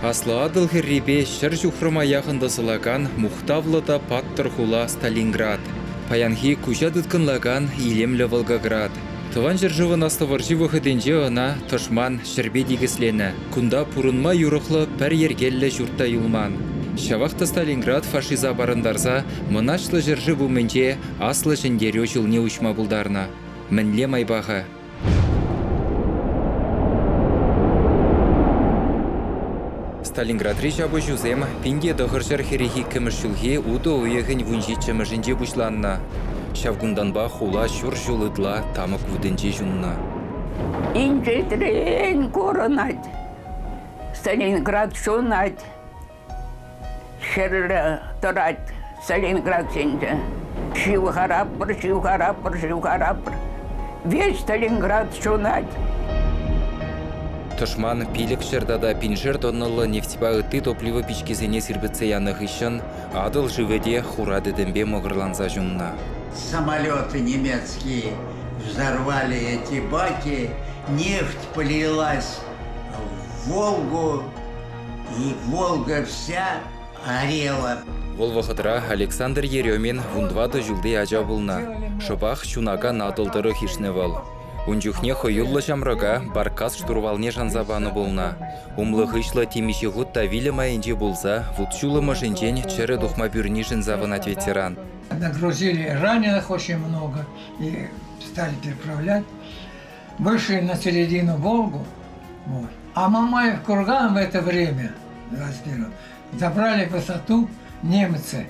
Аслӑ Атӑл хӗррипе ҫӗр ҫухрӑма яхӑн тӑсӑлакан мухтавлӑ та паттӑр хула Сталинград. Паянхи куҫа тыткӑнлакан илемлӗ Волгоград. Тӑван ҫӗршывӑн Аслӑ вӑрҫи вӑхӑтӗнче ӑна тӑшман ҫӗрпе тикӗсленӗ. Кунта пурӑнма юрӑхлӑ пӗр йӗркеллӗ ҫурт та юлман. Ҫавах та Сталинград фашиза парӑнтарса мӑнаҫлӑ ҫӗршыв умӗнче Аслӑ Ҫӗнтерӳ ҫулне уҫма пултарнӑ. Мӗнле майпа-ха? Сталинградри ҫапӑҫусем 1942 ҫулхи утӑ уйӑхӗн вунҫиччӗмӗшӗнче пуҫланнӑ. Ҫав кунтанпа хула ҫур ҫул ытла тамӑк вутӗнче ҫуннӑ. Инҫетрен курӑнать, Сталинград ҫунать. Хӗрлӗ тӑрать Сталинград ҫинче. Ҫывхараппӑр, ҫывхараппӑр, ҫывхараппӑр. Весь Сталинград ҫунать. Тӑшман 500 тата пиншер тоннӑллӑ нефтьпа ытти топливо пичкисене сирпӗтсе янӑ хыҫҫӑн Атӑл шывӗ те хура тӗтӗмпе мӑкӑрланса ҫуннӑ. Самолеты немецкие взорвали эти баки, нефть полилась в Волгу, И Волга вся горела. Вӑл вӑхӑтра Александр Еремин вунтӑватӑ ҫулти ача пулнӑ. Шӑпах ҫунакан Атӑл тӑрӑх ишнӗ вӑл. Ун чухне хӑюллӑ ҫамрӑка баркас штурвалне шанса панӑ пулнӑ. Умлӑ-хыҫлӑ темиҫе хут та вилӗм айӗнче пулса вут-ҫулӑм ӑшӗнчен чӗрӗ тухма пӳрнишӗн савӑнать ветеран. Нагрузили раненых очень много и стали переправлять. Вышли на середину Волгу, вот. А Мамаев курган в это время, 21 забрали высоту немцы.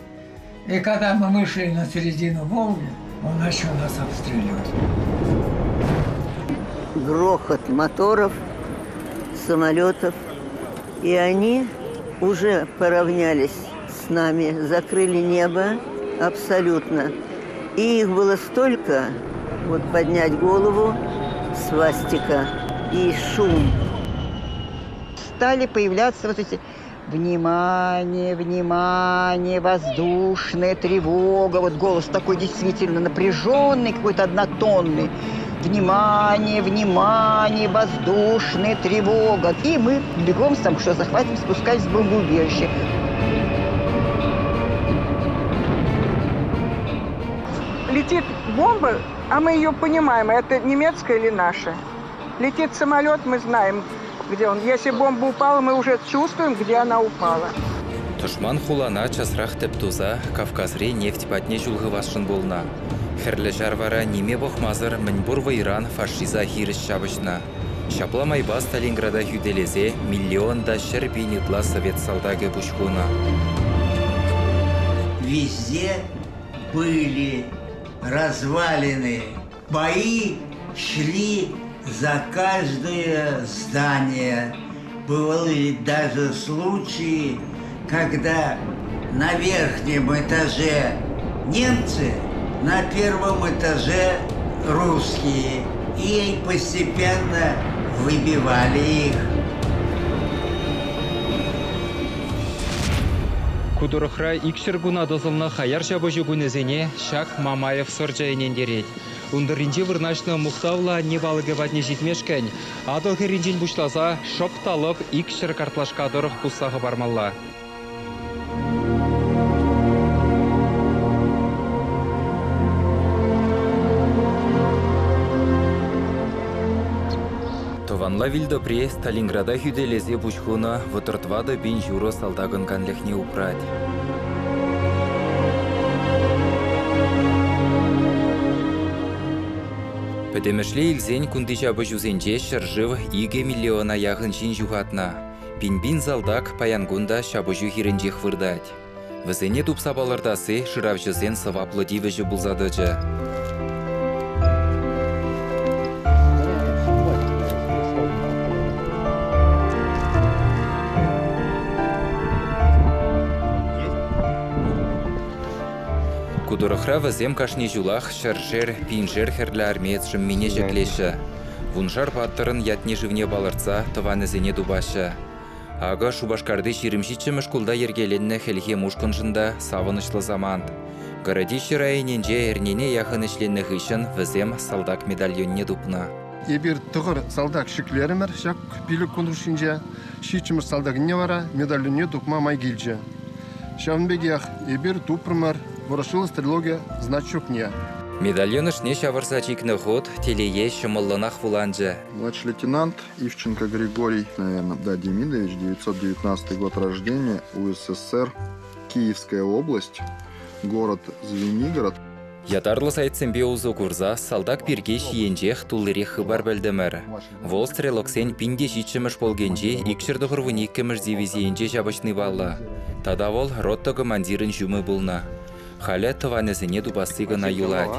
И когда мы вышли на середину Волги, он начал нас обстреливать. Грохот моторов, самолетов. И они уже поравнялись с нами, закрыли небо абсолютно. И их было столько, вот поднять голову, свастика и шум. Стали появляться вот эти «Внимание, внимание, воздушная тревога». Вот голос такой действительно напряженный, какой-то однотонный. Внимание, внимание, воздушная тревога. И мы бегом там, что захватим, спускались в бомбоубежище. Летит бомба, а мы ее понимаем, это немецкая или наша. Летит самолет, мы знаем, где он. Если бомба упала, мы уже чувствуем, где она упала. Тӑшман хулана часрах тӗп туса Кавказри нефть патне ҫул хывасшӑн пулнӑ. Хӗрлӗ Ҫар вара ниме пӑхмасӑр мӗнпур вӑйран фашиза хирӗҫ ҫапӑҫнӑ. Ҫапла майпа Сталинграда хӳтӗлесе миллион та 100 000 ытла совет салтакӗ пуҫ хунӑ. Везде были развалины. Бои шли за каждое здание. Бывали даже случаи, когда на верхнем этаже немцы, на первом этаже русские. И постепенно выбивали их. Ку тӑрӑхра икҫӗр куна тӑсӑлнӑ хаяр ҫапӑҫу кунӗсене ҫак Мамаев сӑрчӗ ӗнентерет. Ун тӑрринче вырнаҫнӑ мухтавлӑ анне палӑкӗ патне ҫитмешкӗн Атӑл хӗрринчен пуҫласа шӑп та лӑп 200 картлашка тӑрӑх пусса хӑпармалла. Тӑванла вилтӑпри Сталинграда хӳтӗлесе пуҫ хунӑ 34 пин ҫурӑ салтакӑн канлӗхне упрать. Пӗтӗмӗшле илсен кунти ҫапӑҫусенче ҫӗршыв икӗ миллиона яхӑн ҫын ҫухатнӑ. Пин-пин салтак паян кун та ҫапӑҫу хирӗнчех выртать. Вӗсене тупса палӑртасси шыравҫӑсен сӑваплӑ тивӗҫӗ пулса тӑчӗ. Ку тӑрӑхра вӗсем кашни ҫулах ҫӗршер, пиншер хӗрлӗ армеец шӑммине ҫӗклеҫҫӗ. Вуншар паттӑрӑн ятне-шывне палӑртса тӑванӗсене тупаҫҫӗ. Акӑ Шупашкарти 27-мӗш шкулта йӗркеленнӗ Хӗлхем ушкӑншӑн та савӑнӑҫлӑ самант. Городище районӗнче эрнене яхӑн ӗҫленнӗ хыҫҫӑн вӗсем салтак медальонне тупнӑ. Эпир тӑхӑр салтак ҫӗклерӗмӗр ҫак пилӗк кун хушшинче. Ҫиччӗмӗш салтакне вара медальне тупма май килчӗ. Ҫавӑн пекех эпир тупрӑмӑр Ворошилов стрелокӗ значокне. Медальон ӑшне ҫавӑрса чикнӗ хут телее ҫӑмӑллӑнах вуланчӗ. Младший лейтенант Ивченко Григорий, наверное, да, Демидович, 919 год рождения, УССР, Киевская область, город Звенигород. Ятарлӑ сайтсемпе усӑ курса салтак пирки ҫийӗнчех туллирех хыпар пӗлтӗмӗр. Вӑл стрелоксен 1007-мӗш полкӗнчи 292-мӗш дивизийӗнче ҫапӑҫни паллӑ. Тата вӑл рота командирӗн ҫумӗ пулнӑ. Халӗ тӑванӗсене тупасси кӑна юлать.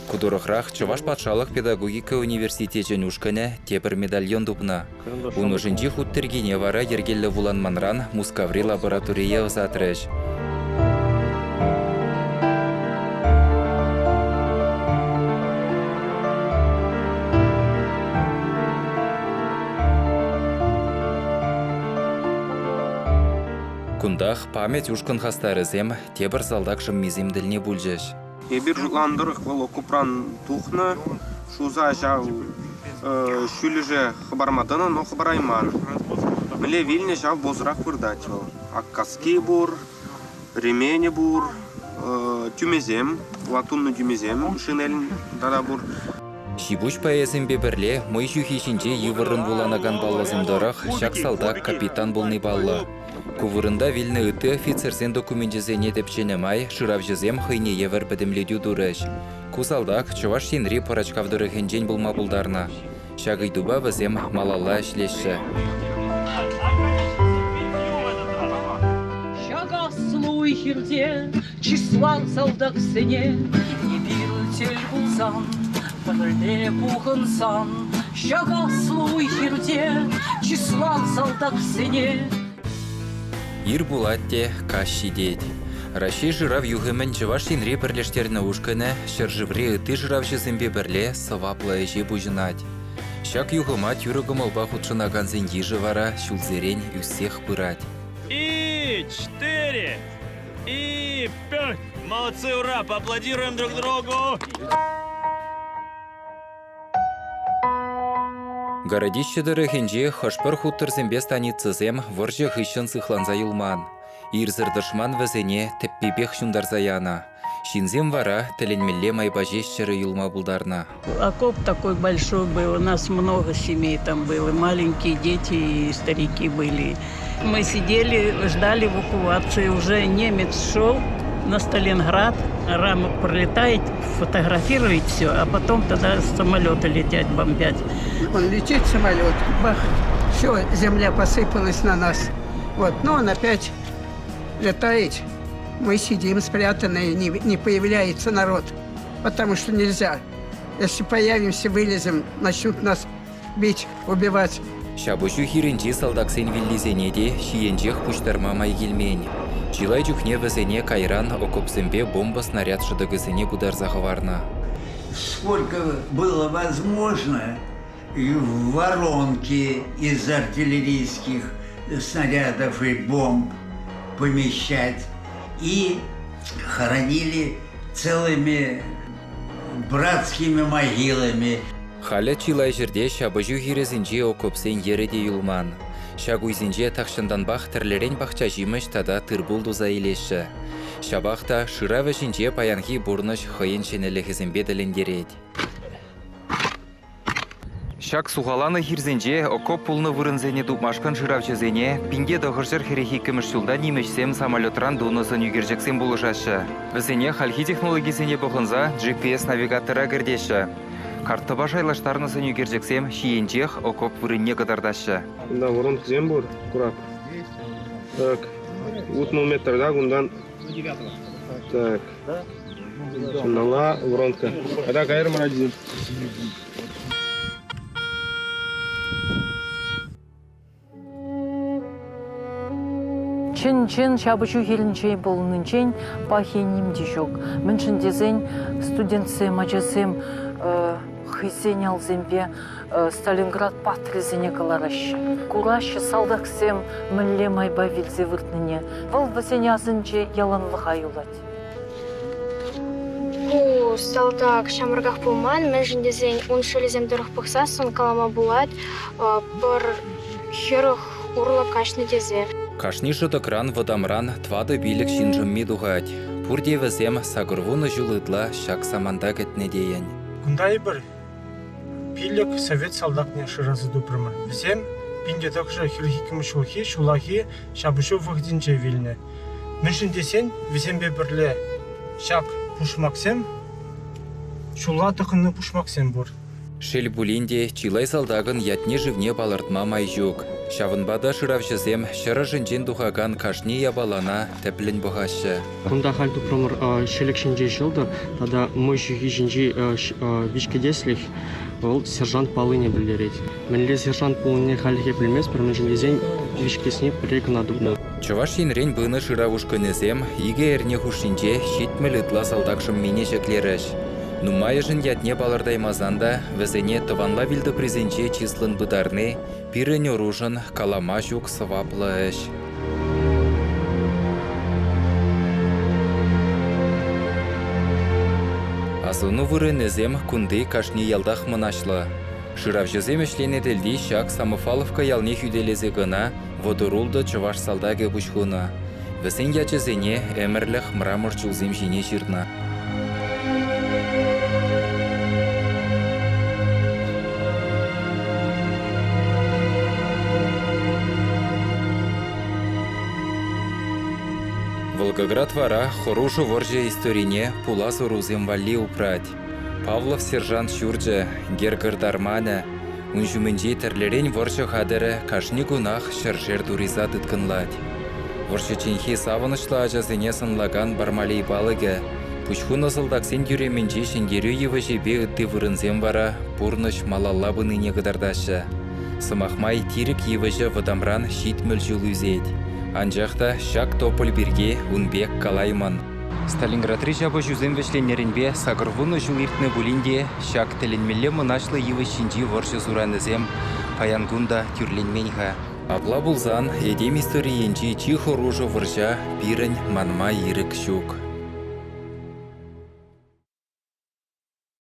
Ку тӑрӑхрах Чӑваш патшалӑх педагогика университечӗн ушкӑнӗ тепӗр медальон тупнӑ. Ун ӑшӗнчи хут тӗркине вара йӗркеллӗ вуланманран Мускаври лабораторие ӑсатрӗҫ. Кунтах Память ушкӑн хастарӗсем тепӗр салтак шӑммисем тӗлне пулчӗҫ. Эпир шутланӑ тӑрӑх вӑл окопран тухнӑ, шуса ҫав ҫӳллӗше хӑпарма тӑнӑ, но хӑпарайман. Мӗнле вилнӗ ҫав бозрах выртать вӑл. Ак каски пур, ременӗ пур, тӳмесем, латуннӑ тӳмесем шинелӗн тата пур. Ҫи-пуҫ пайӗсемпе пӗрле мӑй ҫухи ҫинче йывӑррӑн вуланакан паллӑсем тӑрӑх ҫак салтак капитан пулни паллӑ. Ку вырӑнта вилнӗ ытти офицерсен докуменчӗсене тӗпченӗ май шыравҫӑсем хӑйне евӗр пӗтӗмлетӳ турӗҫ. Ку салтак Чӑваш Енри Пӑрачкав тӑрӑхӗнчен пулма пултарнӑ. Ҫак ыйтупа вӗсем малалла ӗҫлеҫҫӗ. Ҫак аслӑ уй-хирте чыслан салтаксене эпир тӗл пулсан, пӗрле пухӑнсан, ҫак аслӑ уй-хирте чыслан салтаксене. Ир пулать те каҫ ҫитет. Раҫҫей шырав юхӑмӗн Чӑваш Енри пӗрлештернӗ ушкӑнӗ ҫӗршыври ытти шыравҫӑсемпе пӗрле сӑваплӑ ӗҫе пуҫӑнать. Ҫак юхӑма тӳрӗ кӑмӑлпа хутшӑнакансен йышӗ вара ҫулсерен ӳссех пырать. И четыре, и пять. Молодцы, ура! Поаплодируем друг другу! Городище тӑрӑхӗнчи хӑш-пӗр хуторсемпе станицӑсем вӑрҫӑ хыҫҫӑн сыхланса юлман. Ирсӗр тӑшман вӗсене тӗппипех ҫунтарса янӑ. Ҫынсем вара тӗлӗнмелле майпа ҫеҫ чӗрӗ юлма пултарнӑ. Окоп такой большой был, у нас много семей там было, маленькие дети и старики были. Мы сидели, ждали эвакуации, уже немец шел на Сталинград, рама пролетает, фотографирует все, а потом тогда самолеты летят, бомбят. Он летит самолет, бах, все, земля посыпалась на нас. Вот, но он опять летает. Мы сидим спрятанные, не, не появляется народ, потому что нельзя. Если появимся, вылезем, начнут нас бить, убивать. Ҫапӑҫу хирӗнчи салтаксен виллисене те ҫийӗнчех пуҫтарма май килмен. Чылай чухне вӗсене кайран окопсемпе бомба-снаряд шӑтӑкӗсене пытарса хӑварнӑ. Сколько было возможно, в воронки из артиллерийских снарядов и бомб помещать. И хоронили целыми братскими могилами. Халӗ чылай ҫӗрте ҫапӑҫу хирӗсенчи окопсен йӗрӗ те юлман. Ҫак уйсенче тахҫантанпах тӗрлӗрен пахча-ҫимӗҫ тата тыр-пул туса илеҫҫӗ. Ҫапах та шырав ӗҫӗнче паянхи пурнӑҫ хӑйӗн ҫӗнӗлӗхӗсемпе тӗлӗнтерет. Ҫак сухаланӑ хирсенче окоп пулнӑ вырӑнсене тупмашкӑн шыравҫӑсене 1942 ҫулта нимӗҫсем самолетран тунӑ сӑнӳкерчӗксем пулӑшаҫҫӗ. Вӗсене хальхи технологисене пӑхӑнса GPS-навигатора кӗртеҫҫӗ. Карттӑпа шайлаштарнӑ сӑнӳкерчӗксем ҫийӗнчех окоп вырӑнне кӑтартаҫҫӗ. Кунта воронкӑсем пур, курап. Так, 60 метрта кунтан. Так. Чӑнналла воронка. Ата кайрӑмӑр один. Чӑн-чӑн ҫапӑҫу хирӗнчен пулнинчен пахи ним те ҫук. Мӗншӗн тесен студентсем, ачасем хӑйсен алсемпе Сталинград паттӑрӗсене кӑлараҫҫӗ. Кураҫҫӗ салтаксем мӗнле майпа вилсе выртнине. Вӑл вӗсен асӗнче яланлӑха юлать. Ку Ку салтак ҫамрӑках пулман, мӗншӗн тесен ун шӑлӗсем тӑрӑх пӑхсассӑн калама пулать, пӗр 40 урлӑ каҫнӑ тесе. Кашни шӑтӑкран вӑтамран тӑватӑ-пилӗк ҫын шӑмми тухать. Пурте вӗсем 80 ҫул ытла ҫак саманта кӗтнӗ тейӗн. Кунта эпир пилӗк совет салтакне шыраса тупрӑмӑр. Вӗсем 1942 ҫулхи ҫуллахи ҫапӑҫу вӑхӑтӗнче вилнӗ. Мӗншӗн тесен вӗсемпе пӗрле ҫак пушмаксем, ҫулла тӑхӑннӑ пушмаксем пур. Шел пулин те, чылай салтакӑн ятне-шывне палӑртма май ҫук. Ҫавӑнпа та шыравҫӑсем ҫӗр ӑшӗнчен тухакан кашни япалана тӗплӗн пӑхаҫҫӗ. Кунта халь тупрӑмӑр ҫӗлӗк ҫинчи ҫӑлтӑр тата мӑй ҫухи ҫинчи виҫкӗтеслӗх вӑл сержант паллине пӗлтерет. Мӗнле сержант пулнине хальлӗхе пӗлместпӗр, мӗншӗн тесен виҫкӗтесне пӗрре кӑна тупнӑ. Чӑваш Енрен пынӑ шырав ушкӑнӗсем икӗ эрне хушшинче 70 ытла салтак шӑммине ҫӗклерӗҫ. Нумайӑшӗн ятне палӑртаймасан та вӗсене тӑванла вилтӑприсенче чыслӑн пытарни пирӗн ӑрушӑн калама ҫук сӑваплӑ ӗҫ. Асӑну вырӑнӗсем кунти кашни ялтах мӑнаҫлӑ. Шыравҫӑсем ӗҫленӗ тӗлти ҫак Самофаловка ялне хӳтӗлесе кӑна 36 чӑваш салтакӗ пуҫ хунӑ. Вӗсен ячӗсене ӗмӗрлӗх мрамор чулсем ҫине ҫырнӑ. Волгоград вара хӑрушӑ вӑрҫӑ историне пулас ӑрусем валли упрать. Павлов сержант ҫурчӗ, Гергер арманӗ, ун ҫумӗнчи тӗрлӗрен вӑрҫӑ хатӗрӗ кашни кунах ҫӗршер туриста тыткӑнлать. Вӑрҫӑчченхи савӑнӑҫлӑ ачасене сӑнлакан Бармалей палӑкӗ, пуҫ хунӑ салтаксен тӳремӗнчи ҫӗнтерӳ йывӑҫӗпе ытти вырӑнсем вара пурнӑҫ малалла пынине кӑтартаҫҫӗ. Сӑмах май, тирӗк йывӑҫӗ вӑтамран 70 ҫул ӳсет. Анчах та ҫак тополь пирки ун пек калаймӑн. Сталинградри ҫапӑҫусем вӗҫленнӗренпе 80 ҫул иртнӗ пулин те ҫак тӗлӗнмелле мӑнаҫлӑ йывӑҫ ҫинчи вӑрҫӑ суранӗсем паян кун та тӳрленмен-ха. Апла пулсан этем историйӗнчи чи хӑрушӑ вӑрҫа пирӗн манма ирӗк ҫук.